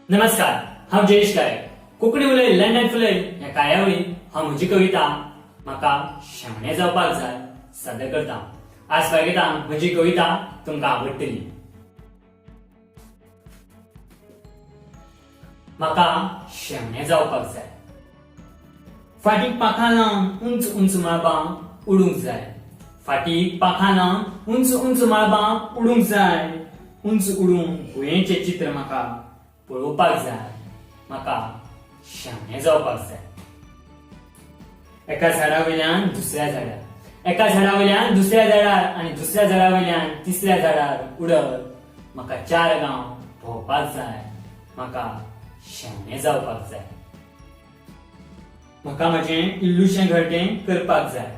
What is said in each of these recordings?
नमस्कार, हांव जयेश गायक. कोंकणी उलय लंडन फुलय ह्या कार्यावळीत हांव म्हजी कविता म्हाका शेवणें जावपाक जाय सादर करता. आज बाळगिता म्हजी कविता तुमकां आवडटली. म्हाका शेवणें जावपाक जाय. फाटीक पांखां लावन उंच उंच मळबां उडूंक जाय. फाटीक पांखां लावन उंच उंच मळबां उडूंक जाय. उंच उडून भुंयेचें चित्र म्हाका पळोवपाक जाय. म्हाका शेवणें जावपाक जाय. एका झाडा वयल्यान दुसऱ्या झाडार, एका झाडा वयल्यान दुसऱ्या झाडार आनी दुसऱ्या झाडा वयल्यान तिसऱ्या झाडार उडत म्हाका चार गांव भोंवपाक जाय. म्हाका शेवणें जावपाक जाय. म्हाका म्हजें इल्लुशें घरटें करपाक जाय.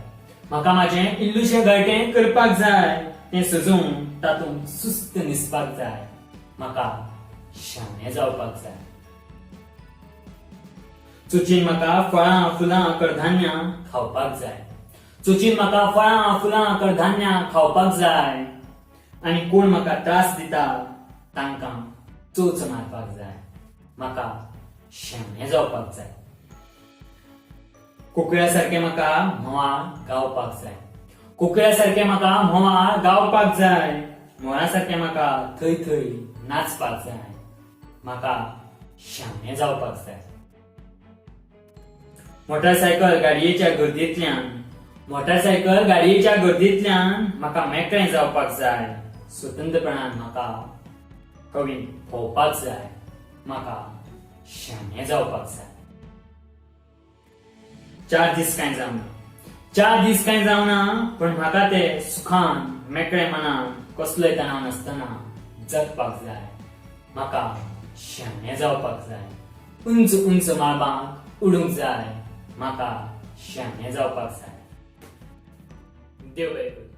म्हाका म्हजें इल्लुशें घरटें करपाक जाय. तें सजोवन तातूंत सुस्त न्हिसपाक जाय. म्हाका शेवणें जावपाक जाय. चोचीन म्हाका फळां फुलां कडधान्यां खावपाक जाय. चोचीन म्हाका फळां फुलां कडधान्यां खावपाक जाय. आनी कोण म्हाका त्रास दिता तांकां चोच मारपाक जाय. म्हाका शेवणें जावपाक जाय. कोकिळा सारकें म्हाका म्होंवाळ गावपाक जाय. कोकिळा सारकें म्हाका म्होंवाळ गावपाक जाय. मोरा सारकें म्हाका थंय थंय नाचपाक जाय. म्हाका शेवणें जावपाक जाय. मोटारसायकल गाडयेच्या गर्देंतल्यान, मोटारसायकल गाडयेच्या गर्देंतल्यान म्हाका मेकळें जावपाक जाय. स्वतंत्रपणान म्हाका कवीन भोंवपाक जाय. म्हाका शेवणें जावपाक जाय. चार दीस कांय जावना, चार दीस कांय जावना, पूण म्हाका ते सुखान मेकळे मनान कसलोय तणाव नासतना जगपाक जाय. म्हाका शेवणें जावपाक जाय. उंच उंच मळबांत उडूंक जाय. म्हाका शेवणें जावपाक जाय. देव बरें करूं.